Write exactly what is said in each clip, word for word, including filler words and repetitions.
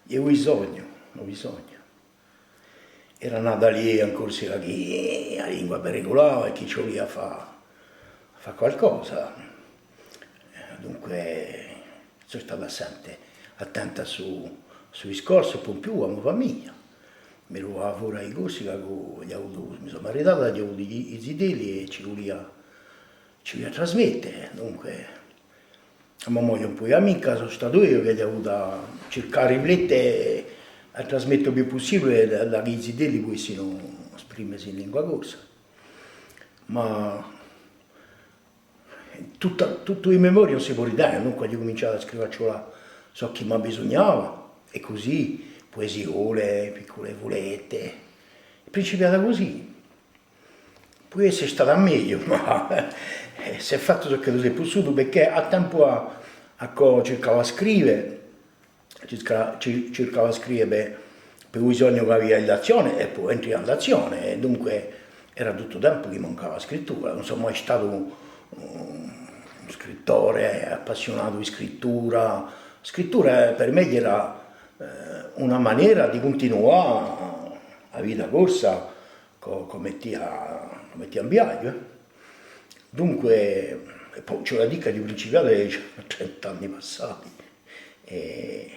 Hè u bisognu, u bisognu. Era nata l'idea in Corsica chì a lingua periculava è chì ci vulia à fà, à fà qualcosa. Dunque, sò stata sempre attenta à stu, stu discorsu, è po in più a mo famiglia. Mi truvava fora di Corsica, chì aghju avutu, mi sò maritata, aghju avutu i, i zitelli è ci vulia, ci vulia à trasmette. Dunque, a mo moglia ùn pudia micca, sò statu eiu chì aghju avutu à circà di riflette è à trasmette u più pussibule, da, da chì i zitelli pudessinu sprimesi in lingua corsa. Ma tutta, tuttu in memoria ùn si pò ritene, dunque aghju cuminciatu à scrive ciò chì m'abbisugnava, è cusì, puesiole, piccule fulette, hè principiata cusì. Pò esse stata megliu, ma, eh, s'hè fattu ciò chì s'hè pussutu, perchè à tempu à, à chì circava à scrive, circa-, ci-, circava à scrive per, per u bisognu ch'avia in l'azzione è po entri in l'azzione, è dunque era tuttu u tempu chì mancava a scrittura. Ùn sò mai statu un, un scrittore appassiunatu di scrittura. A scrittura per mè era, eh, una manera di cuntinuà a vita corsa, cù, cù me tia, cù me tia in viaghju, eh. Dunque, è po ci vole à dì ch'aghju principiatu trenta anni passati. È,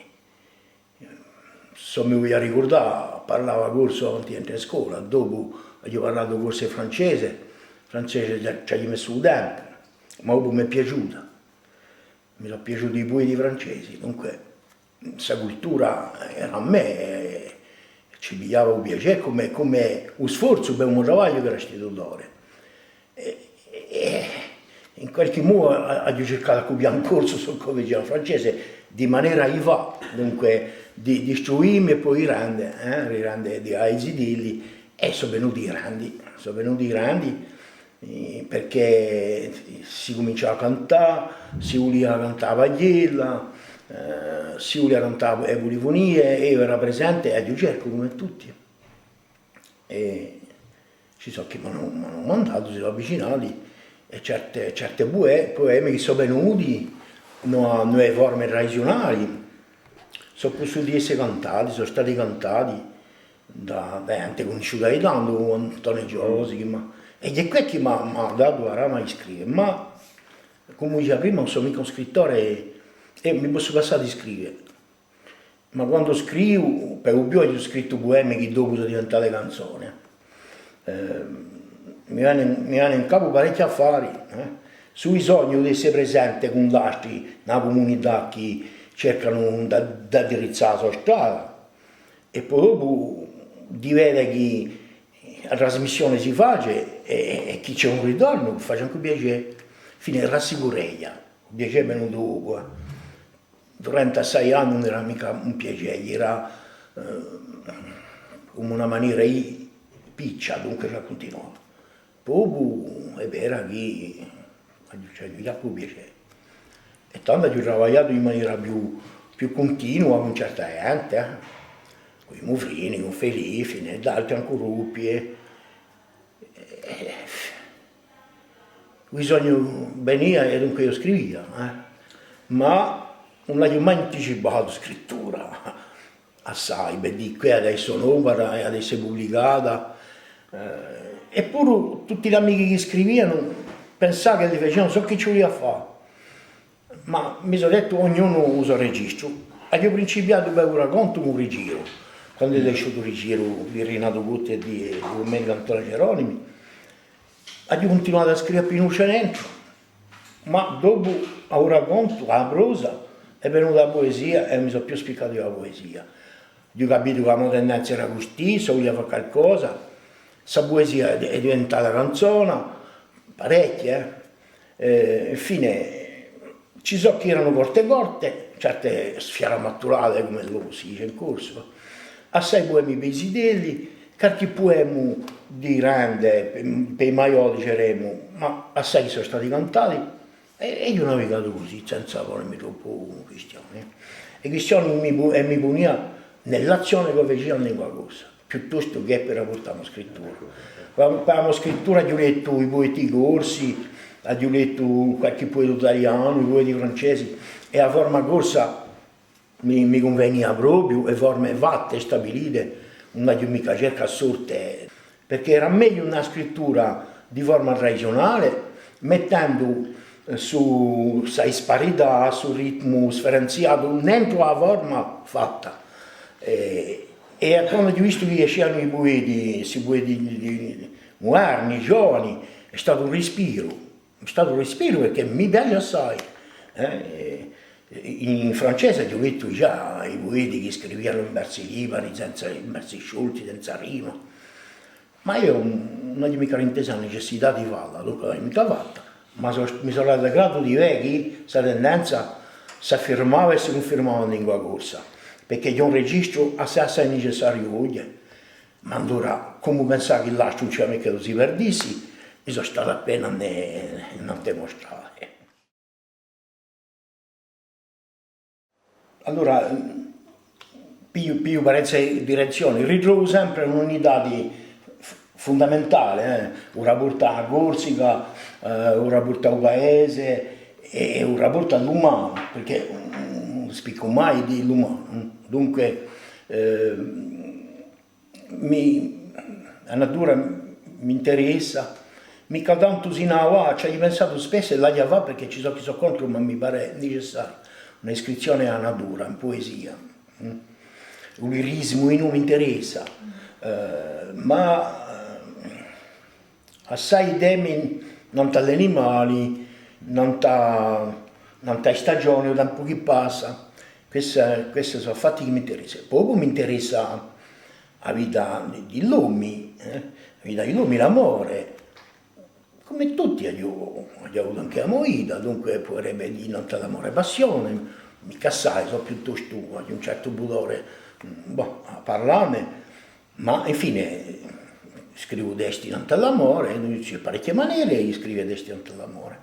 s'o mi vogliu ricurdà, parlava corsu avanti d'entre in scola, dopu aghju parlatu corsu è francese, francese ci, ci aghju messu u tempu, ma dopu m'hè piaciuta. Mi sò piaciuti i pueti francesi, dunque, sta cultura era à mè, è ci pigliava u piacè cum'è, cum'è u sforzu per u mo travagliu ch'era istitutore. È, è, è in qualchì modu a-, aghju circatu à cupià in corsu ciò ch'o facia in francese, di manera di fà, dunque, di, di istruì mi è po di rende, eh, di rende di, à i zitelli, è sò venuti grandi, sò venuti grandi, eh, perchè si cuminciava à cantà, si vulia cantà a paghjella, eh, si vulia cantà e pulifunie, è eiu era presente, è aghju cercu cum'è tutti. È ci sò chì m'anu, m'anu mandatu, si sò avvicinati, è certe, certe pue-, puemi chì sò venuti, in e, in e forme tradiziunali, sò pussuti esse cantati, sò stati cantati da, da ghjente cunnisciuta di tandu, Antone Giosi, chì m'hà, è hè què chì m'hà, m'hà datu a brama di scrive, ma, cum'o dicia prima, ùn sò micca un scrittore è, è mi possu passà di scrive. Ma quandu scrivu, per u più aghju scrittu puemi chì dopu sò diventate canzone. Eh, mi vene, mi vene in capu parechji affari, eh. Stu bisognu d'esse presente cun d'altri in a cumunità chì cercanu da, d'addirizzà a so strada. È po dopu di vede chì a trasmissione si face è, è chì ci hè un ritornu, face ancu piacè. Infine, rassicureghja, u piacè hè venutu dopu, eh. Durante assai anni ùn era micca un piacè, era, eh, cum'è una manera di piccia, dunque ci aghju cuntinuatu. Dopu hè vera chì aghju, ci aghju dapu piacè. È tandu aghju travagliatu in manera più, più cuntinua cun certa ghjente, eh, cù i Mufrini, cù Felifine, è d'altri ancu Ruppi, è, è, u bisognu venia è dunque eiu scrivia, eh. Ma ùn aghju mai anticipatu scrittura assai, per dì, què hà da esse un'opera è hà da esse publicata, eh, è puru tutti l'amichi chì scrivianu, pensà ch'elli facianu ciò chì ci vulia à fà. Ma mi sò dettu, ognunu u so registru. Aghju principiatu per u racontu cù Rigiru, quandu hè esciutu Rigiru di Rinatu Butti è di, di Dumenicu Antone Geronimi. Aghju cuntinuatu à scrive appinuccia dentru, ma dopu à u racontu, à a prosa, hè venuta a puesia è mi sò più spiccatu in a puesia. Aghju capitu chì a mo tendenza era custì, s'o vulia fà calcosa, sta puesia hè, hè diventata canzona, parechje, eh. Eh, infine, ci sò chì eranu corte corte, certe sfiaramatturate, cum'è si dice in corsu, assai puemi per i zitelli, qualchì puemu di grande, per, per i maiò, diceremu, ma assai chì sò stati cantati, è, è eiu navigatu cusì, senza ponemi troppu quistioni. E quistioni mi pu-, è mi punia in l'azzione ch'o facia in lingua corsa, piuttostu chè per a purtà in scrittura. Per, per a mo scrittura aghju lettu i pueti corsi, aghju lettu qualchì puetu talianu, i pueti francesi, è a forma corsa Mi, mi cunvenia propiu e forme fatte, stabilite, ùn aghju micca cercatu sorte, perchè era megliu una scrittura di forma tradiziunale, mettendu, eh, ssu, ssa isparità, ssu ritmu sferenziatu, nentru à a forma fatta. È, è quandu aghju vistu chì escianu i pueti, ssi pueti di, di, muderni, giovani, hè statu un rispiru. Hè statu un rispiru perchè mi piace assai, eh. In francese aghju lettu digià i pueti chì scrivianu in versi liberi, senza, in versi sciolti, senza rima. Ma eiu ùn, ùn aghju micca intesu a necessità di falla, dunque l'aghju micca fatta, ma sò, mi sò rallegratu di vede chì ssa tendenza s'affirmava è si cunfirmava in lingua corsa, perchè hè un registru assai, assai necessariu oghje. Ma allora, cumu pensà chì l'astru ùn ci hè micca ch'ellu si perdissi, mi sò statu appena in, in a mustrata. Allora, pigliu, pigliu parechje direzzioni, ritrovu sempre un'unità di, f-, fundamentale, eh, u rapportu à a Corsica, eh, u rapportu à u paese è, è u rapportu à l'umanu, perchè ùn, ùn spiccu mai di l'umanu, eh. Dunque, eh, Mi, a natura m'interessa, micca tantu sin'à avà, ci aghju pensatu spessu è l'aghju à fà perchè ci sò chì sò contru, ma mi pare necessariu, una iscrizzione à a natura, in puesia. Mm? U lirisimu dinù m'interessa, eh, ma, eh, assai temi nant'à l'animali, nant'à, nant'à e stagioni, u tempu chì passa, questi, questi sò fatti chì m'interessa. Pocu m'interessa a vita di, di l'omi, eh? A vita di l'omi, l'amore. Cum'è tutti aghju, aghju avutu ancu a mo vita, dunque puderebbe dì nant'à l'amore passione, micca assai, sò piuttostu, aghju un certu pudore, mm, bò, à parlà ne, ma infine scrivu testi nant'à l'amore, ci hè parechje manere di scrive testi nant'à l'amore.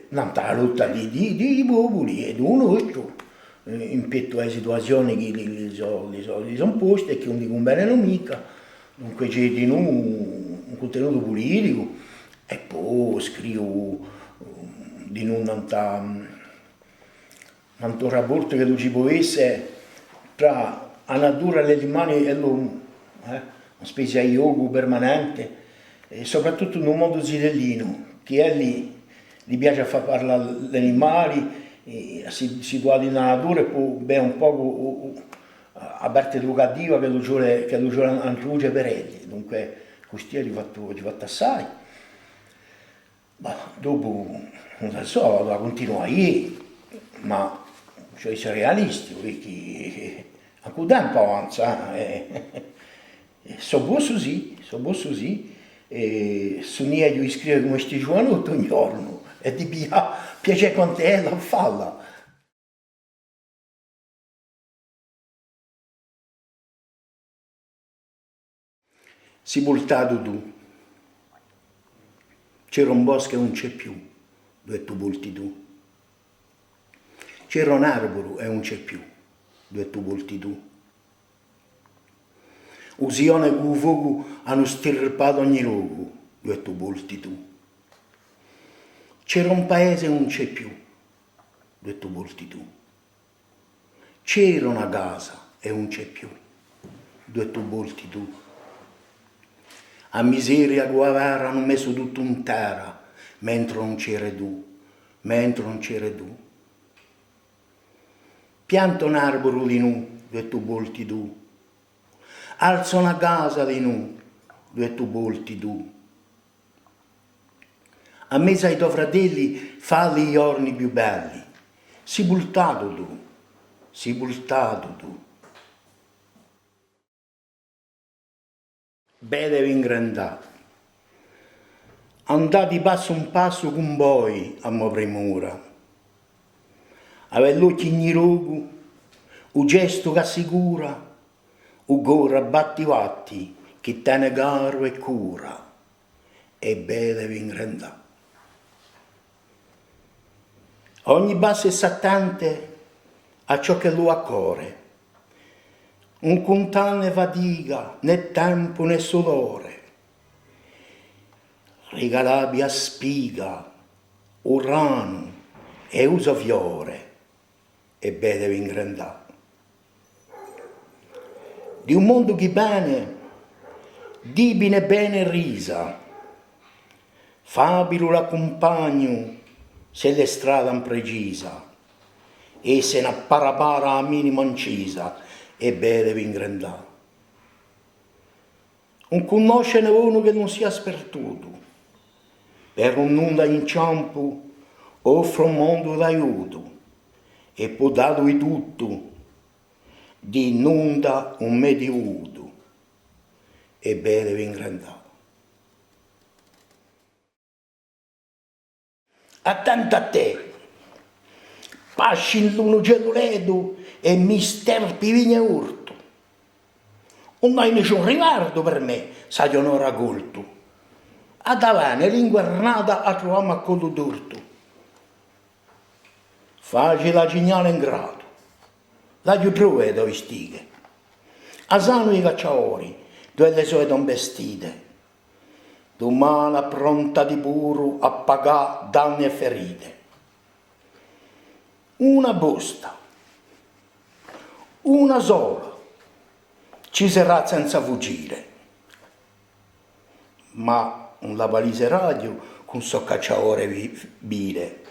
Nant'à a lotta di, di, di i populi è di u nostru, eh, in pettu à e situazioni chì li, li sò, li sò, li sò imposte è chì ùn li cunvenenu micca. Dunque ci hè dinù un cuntenutu puliticu è po scrivu, eh, dinù nant'à, nant'à u rapportu ch'ellu ci pò esse trà a natura, l'animali è l'omu, eh? Una spezia di ghjocu permanente, è soprattuttu in u mondu zitellinu, chì elli li piace à fà parlà l'animali, è si, situati in a natura è po vede un pocu u, u, a parte educativa ch'ellu ci vole, ch'ellu ci vole à introduce per elli. Dunque, custì aghju fattu, aghju fattu assai. Bò, dopu, ùn la sò, a cuntinuerai, ma ci hè da esse realisti, perchè ancu u tempu avanza, eh. Sò possu sì, sò possu sì, è sugnu eiu di scrive cum'è sti ghjuvanoti ogni ghjornu, è di piglià piacè quant'è ellu à falla. Sì vultatu tù. C'era un boscu è ùn ci hè più, duve tù vulti tù. C'era un arburu è ùn ci hè più, duve tù vulti tù. U sione cù u focu anu stirpatu ogni locu, duve tù vulti tù. C'era un paese è ùn ci hè più, duve tù vulti tù. C'era una casa è ùn ci hè più, duve tù vulti tù. A miseria cù a guerra anu messu tuttu in terra, mentre ùn c'eri tù, mentre ùn c'eri tù. Pianta un arburu dinù, duve tù vulti tù. Alza una casa dinù, duve tù vulti tù. À mezu à i to fratelli falli i ghjorni più belli. Sì vultatu tù, sì vultatu tù. Vedevi ingrandà. Andà di passu in passu cun voi, a mo primura. Avè l'ochji ogni locu, u gestu ch'assicura, u core à batti batti, chì tene caru è cura, è vedevi ingrandà. Ogni passu esse attente à ciò ch'ellu hà à core, ùn cuntà nè fatica, nè tempu, nè sudore. Rigalà vi a spiga, u granu è u so fiore, è vedevi ingrandà. Di u mondu chì vene, dipine bè e risa, fabilu l'accumpagnu s'ella hè strada imprecisa, è s'ella hè una parapara à a minima incisa, è bè devi ingrandà. Ùn cunnosce unu chì ùn sia spertutu, per un nunda in ciampu offre un mondu d'aiutu, è pò dà di tuttu, di nunda un mediu utu, è bè devi ingrandà. Attenta à tè, pasci in un ucellu ledu è mi sterpi vigne urtu. Ùn hai nisciun rigardu per mè, s'aghju onore à coltu. Addavà, ne lingua arnata, a truvemu à collu tortu. Faci la cignale ingratu, l'aghju truvate e to istighe. A sanu i cacciadori, duve le sò e tombe stite. Dumane appronta di puru à pagà danni è ferite. Una busta, una sola, ci serà senza fucile. Ma ùn la paliseraghju cun stu cacciadore vi-, vile.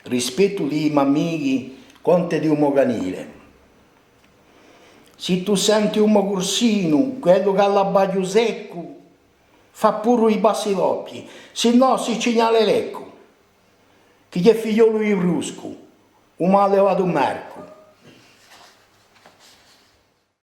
Rispettu di i m'amichi quant'è di u mo canile. Sì tù senti u mo cursinu, quellu chì hà l'abbaghju seccu, fà puru i passi doppii, sinnò sì cignale leccu. Chì hè figliolu di Bruscu, u m'hà levatu Marcu.